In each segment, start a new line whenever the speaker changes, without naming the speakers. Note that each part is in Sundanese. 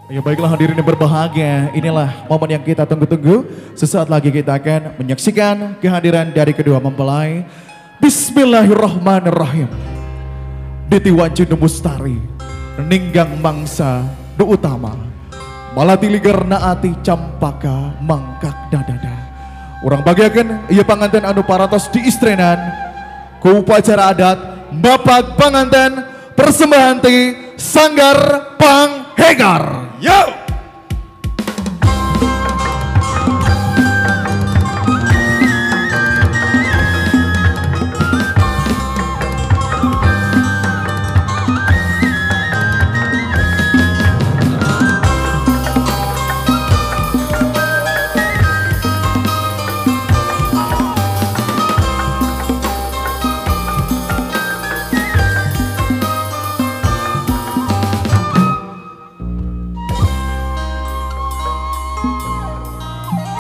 Ya baiklah hadirin yang berbahagia, inilah momen yang kita tunggu-tunggu. Sesaat lagi kita akan menyaksikan kehadiran dari kedua mempelai. Bismillahirrahmanirrahim. Diti wanci mustari, ninggang mangsa du utama. Malati liger naati campaka mangkak dadada. Urang bagiakeun ieu panganten anu parantos diistrenan ku upacara adat Bapak Panganten persembahan ti Sanggar Panghegar. Yo!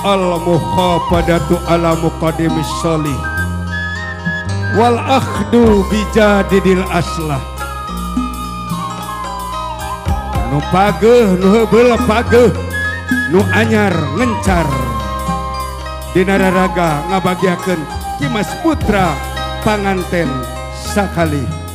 Al-mukhafadatu ala muqaddimis sholih wal akhdu bijadidil aslah. Nu pageuh nu heubeul pageuh, nu anyar ngencar. Dina raraga ngabagiakeun Ki Mas Putra panganten sakali.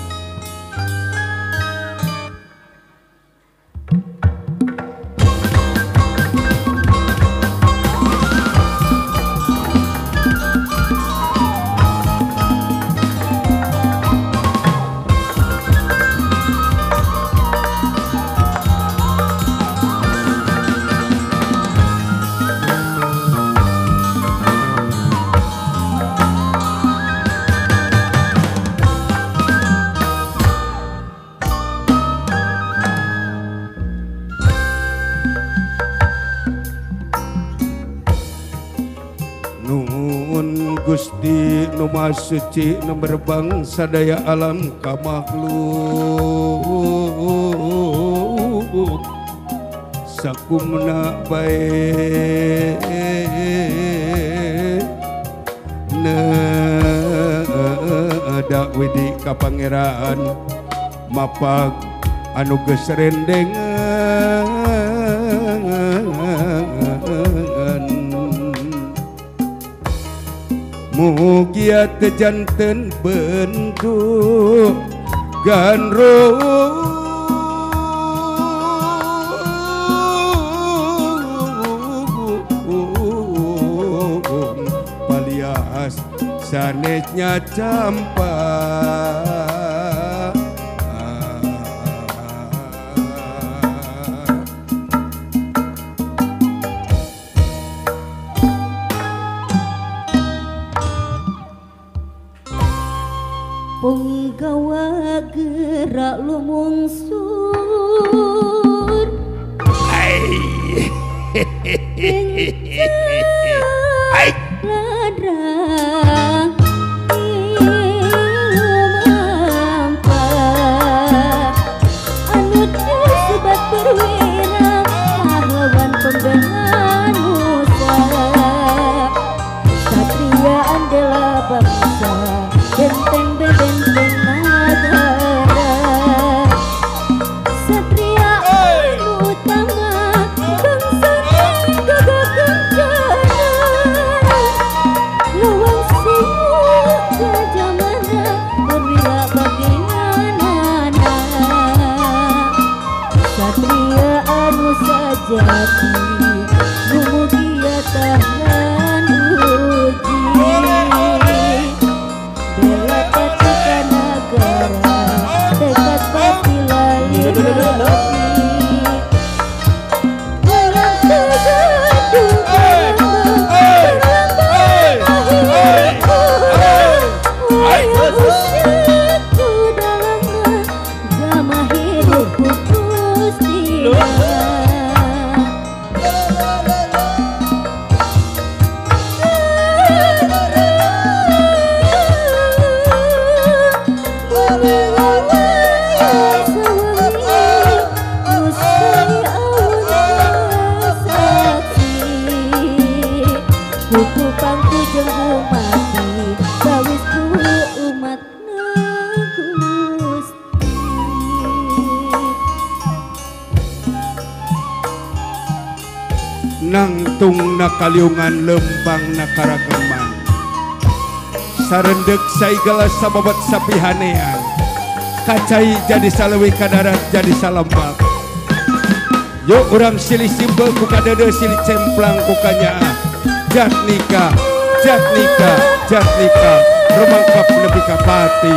Gusti nu Maha Suci nu berbang sadaya alam ka makhluk sakumna bae neda widi ka pangeran mapag anu geus rendengan. Mugia teu janten bentuk gandrung palias sanesnya campa.
Punggawa gerak lumungsur ladrang ilumampa anu disebat perwira pahlawan pembela nusa satria andela bangsa benteng benteng negara satria anu utama bangsa gagah kencana luang siwuk gajah perwira bagianana satria anu sajati numugia tahan uji. Gusti.
Nangtung na kaliungan lempang na karageman. Sarendek saigala sababat sapihanean. Kacai jadi saleuwi kadarat jadi salembak. Yuk urang silih simbel ku kadeudeut silih cemplang ku kanyaah. Jat nikah, jat nikah, jat nikah, rumangkap nepi ka pati.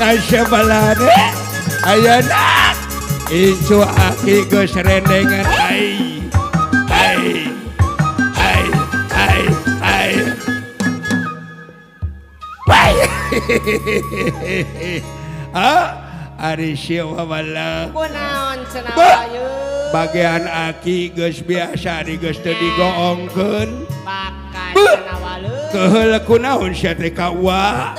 Kasyabalane ayeuna incu aki geus rendengan ai ai ai ai ai pai ah ari sia wala
kunaon cenah ayeuna
bagian aki geus biasa ari geus teu digoongkeun
pakai cenah waleun
keheul kunaon sia teh ka uwa.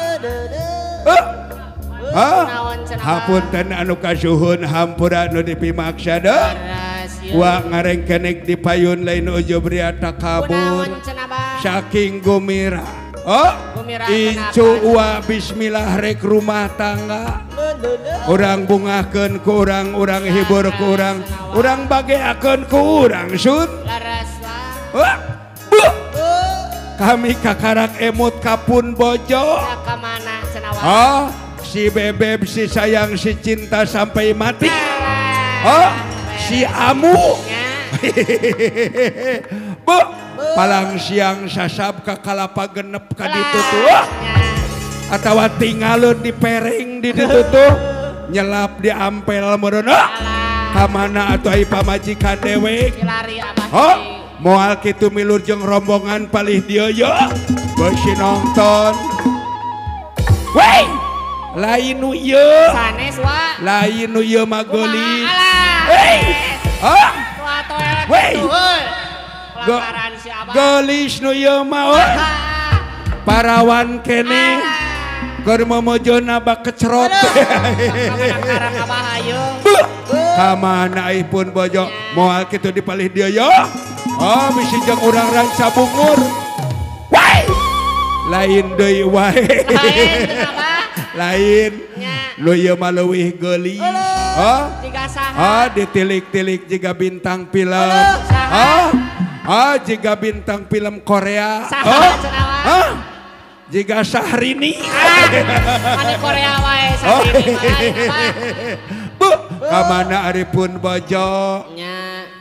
Hapunten anu kasuhun hampura anu dipimaksa deuk. Wa ngarengkenek di payun lain ujub ria takabur. Saking gumira. Oh, incu uwa bismillah rek rumah tangga. Urang bungahkeun ku urang, urang hibur ku urang, urang bageakeun ku urang sun. Kami kakarak emut kapun bojo. Oh, si bebeb, si sayang, si cinta sampai mati. Oh, si amu. Bu, palang siang sasab ka kalapa genep ka ditu tuh. Atawa tinggalun di pereng di ditu tuh. Nyelap di ampel meureun. Ka mana atuh ai pamajikan dewek? Oh, moal kitu milur jeung rombongan palih dieu ye. Beusi nonton. Wey! Lain nu ieu
sanes wa
lain nu ieu mah geulis. Hei! Ah! Wey! Geulis nu ieu mah euy. Parawan keneh keur momojona bak kecerot. Ka mana pun bojo moal kitu dipalih dieu ye. Oh bisi jeung urang Ranca Bungur. Wey! Lain deui wae. Lain lu ieu mah leuwih geulis. Oh, ah ditilik-tilik jiga bintang film. Ah, ah jiga bintang film Korea. Oh, ah jiga Syahrini.
Anu Korea wae Syahrini.
Bu, ka mana ari pun bojo?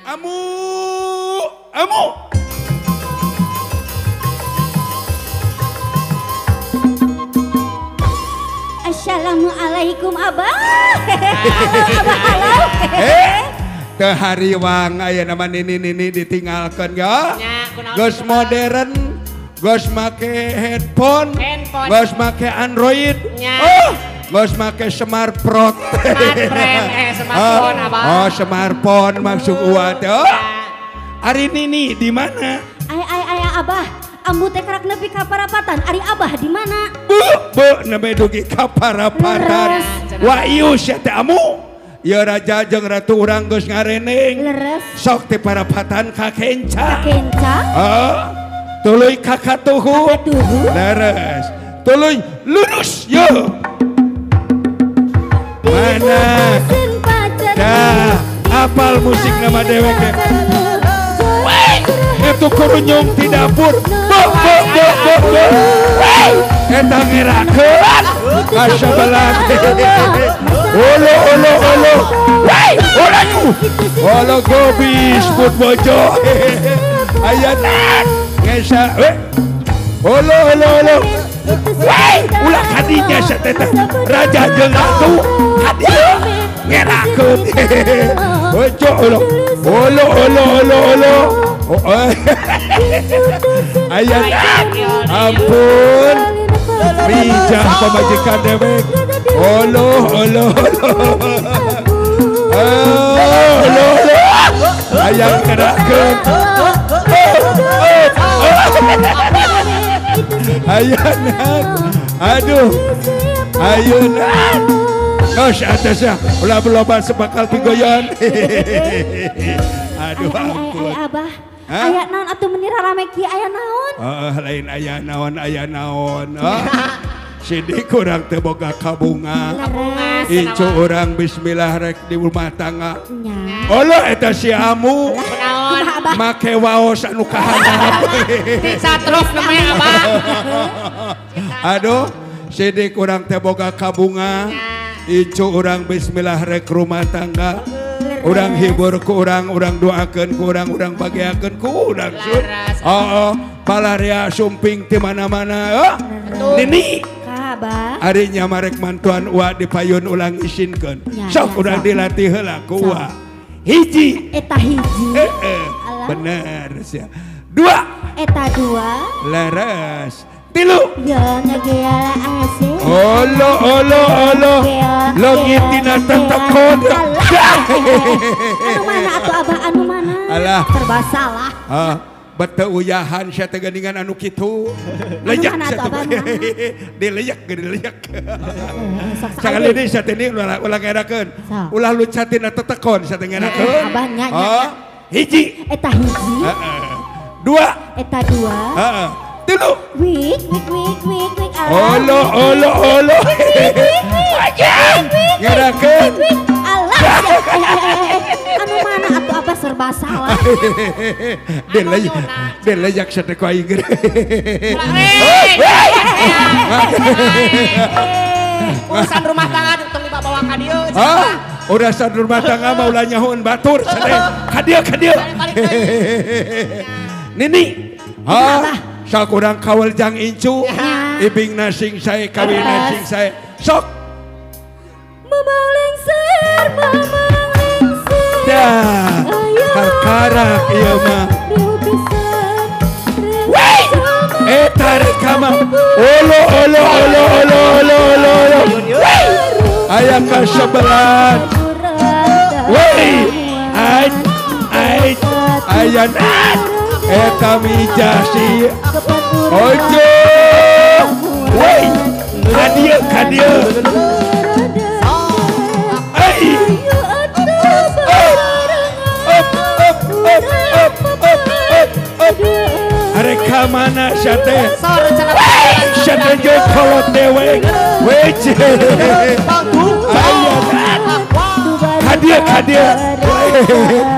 Amu, amu.
Assalamualaikum abah. Abah halo.
Teu hariwang aya nama nini-nini ditinggalkeun ga? Geus modern, geus make headphone, geus make Android. Oh, geus make smartphone. Smartphone abah. Oh, smartphone maksud uwa teh. Ari nini di mana?
Ai ai ai abah. Ambu teh karak nepi ka parapatan, ari abah di mana?
Bu, bu nembe dugi ka parapatan. Wa ieu sia teh amu. Ieu raja jeung ratu urang geus ngareneng.
Leres.
Sok ti parapatan ka kenca.
Ka kenca?
Heeh. Tuluy ka katuhu.
Katuhu.
Leres. Tuluy lurus yeuh. Mana? Dah, apal musik nama dewek. Itu kurunyung di dapur. Bu, bu, bu, bu, bu. Wey, eta ngerakeun. Kasabelah. Olo, olo, olo. Wey, olo. Olo gobis put bojo. Aya ngesa. Olo, olo, olo. Wey, ulah kadinya sateta. Raja jeung ratu kadieu ngerakeun. Ojo olo. Olo olo olo olo. Ayah, ampun. Bijak pamajikan dewek. Olo olo olo. Olo olo. Ayang kerakeun. Ayana, aduh, ayuna, nos atasnya, ulah loba sebakal pigoyon. Aduh, ampun.
Abah, aya naon atuh meni rarame kieu aya naon?
Heeh, lain aya naon, aya naon. Sidik urang teu boga kabunga. Incu urang bismillah rek di rumah tangga. Allah eta si amu. Make waos anu kahandap.
Dicatruk namanya abah.
Aduh, sidik urang teu boga kabunga. Incu urang bismillah rek rumah tangga. Urang hibur ku urang, urang doakeun ku urang, urang bagiakeun ku urang. Oh, palaria sumping ti mana-mana. Nini. Ari nya marek mantuan ua di payun ulang isinkeun. Sok urang dilatih heula ku ua. Hiji.
Eta hiji.
Bener sia. Dua.
Eta dua.
Leres. Tilu.
Ya ngegeala asih.
Olo olo olo. Leungit tina tetekon.
Anu mana atuh abah anu mana?
Alah.
Serba salah.
Bete uyahan sia teh geuningan anu kitu. Leyak sia teh. Dileyak dileyak. Sakali deui sia teh ulah ngerakeun. Ulah luncat tina tetekon sia teh ngerakeun.
Abah nya nya.
Hiji.
Eta hiji.
Dua.
Eta dua.
Heeh. Tilu.
Wik wik wik wik wik.
Olo olo olo. Aja. Ngerakeun.
Alah. Anu mana atuh abah serba salah.
Dileyak sia teh ku aing.
Urusan rumah tangga tong dibawa ka dieu.
Urusan rumah tangga mah ulah nyahoan batur sia teh. Ka dieu ka dieu. Nini. Sok urang kawal jang incu. Ibingna sing sae kawinna sing sae. Sok.
Mamang lengser, mamang lengser.
Dah, kakarak ieu mah. Wey! Eta rek mah. Olo olo olo olo olo olo olo. Wey! Aya kasebelan. Wey! Ai ai aya eta mijah si ojo. Wey! Ka dieu ka dieu. Ai! Up up up up up up up. Arek ka mana sia teh? Sia teh jeung kolot dewek. Wece. Aya ka dieu ka dieu.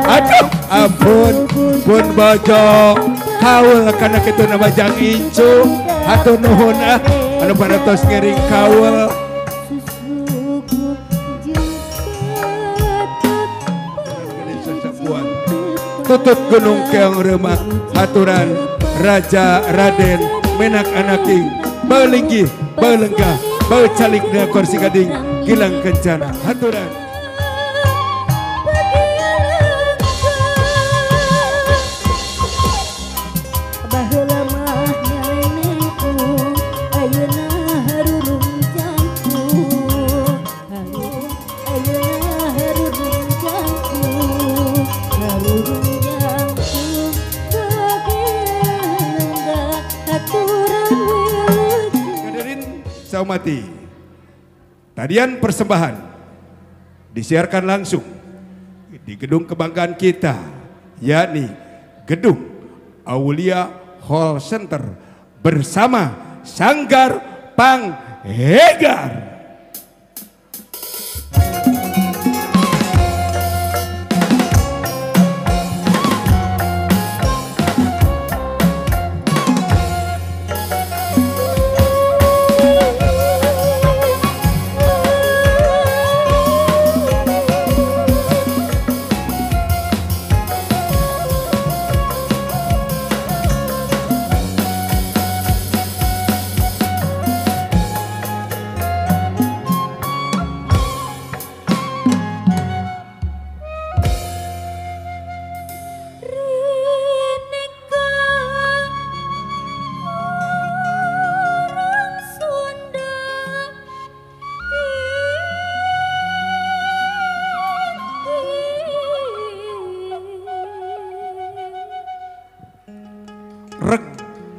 Aduh, ampun, pun bojo kaul kana kitu nama jang incu. Hatur nuhun ah anu parantos ngiring kaul. Tutut Gunung Keong Remak haturan Raja Raden Menak Anaking Balinggih Balenggah Bacalik na kursi gading Gilang Kencana haturan. Mati. Tarian persembahan disiarkan langsung di gedung kebanggaan kita, yakni Gedung Aulia Hall Center bersama Sanggar Panghegar.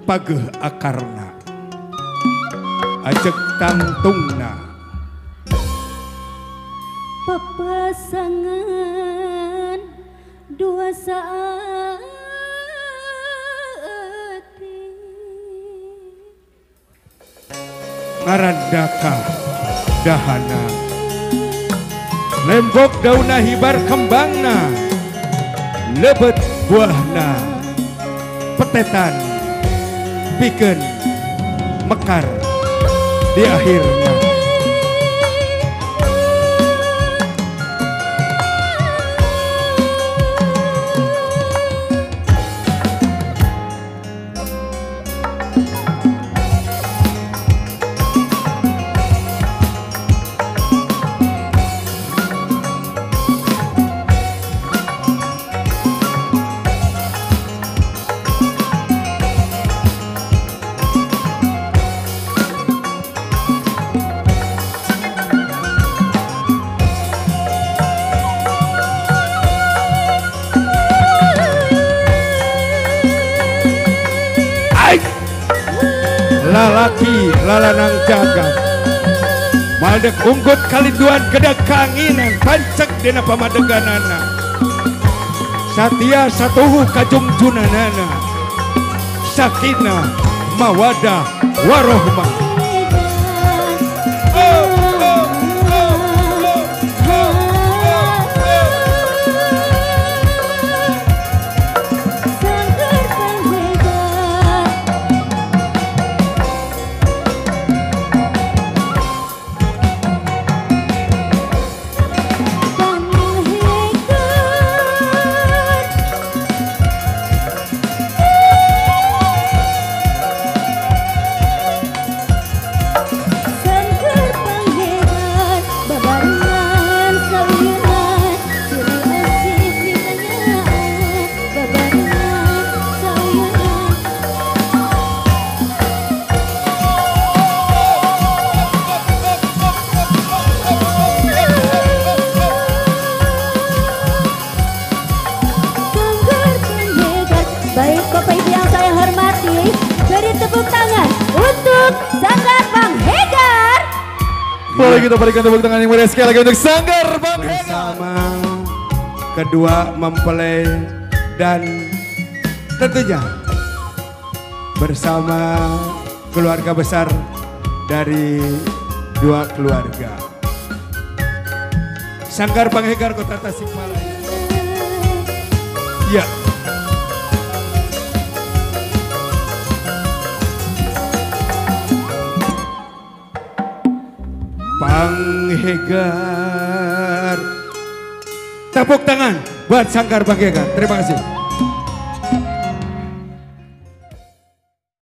Pageuh akarna ajeg tangtungna
pepasangan dua saat
ngarandaka dahana lembok dauna hibar kembangna lebet buahna petetan pikeun mekar di akhirna. Lalaki lalanang jagat maldek unggut kalinduan gedeg kanginan pancek dina pamadeganana satia satuhu kajungjunanana sakinah mawadah warohmah.
Baik Bapak Ibu yang saya hormati, beri tepuk tangan untuk Sanggar Panghegar.
Boleh kita berikan tepuk tangan yang meriah sekali lagi untuk Sanggar Panghegar.
Bersama kedua mempelai dan tentunya bersama keluarga besar dari dua keluarga. Sanggar Panghegar Kota Tasikmalaya. Ya. Panghegar. Tepuk tangan buat Sanggar Panghegar. Terima kasih.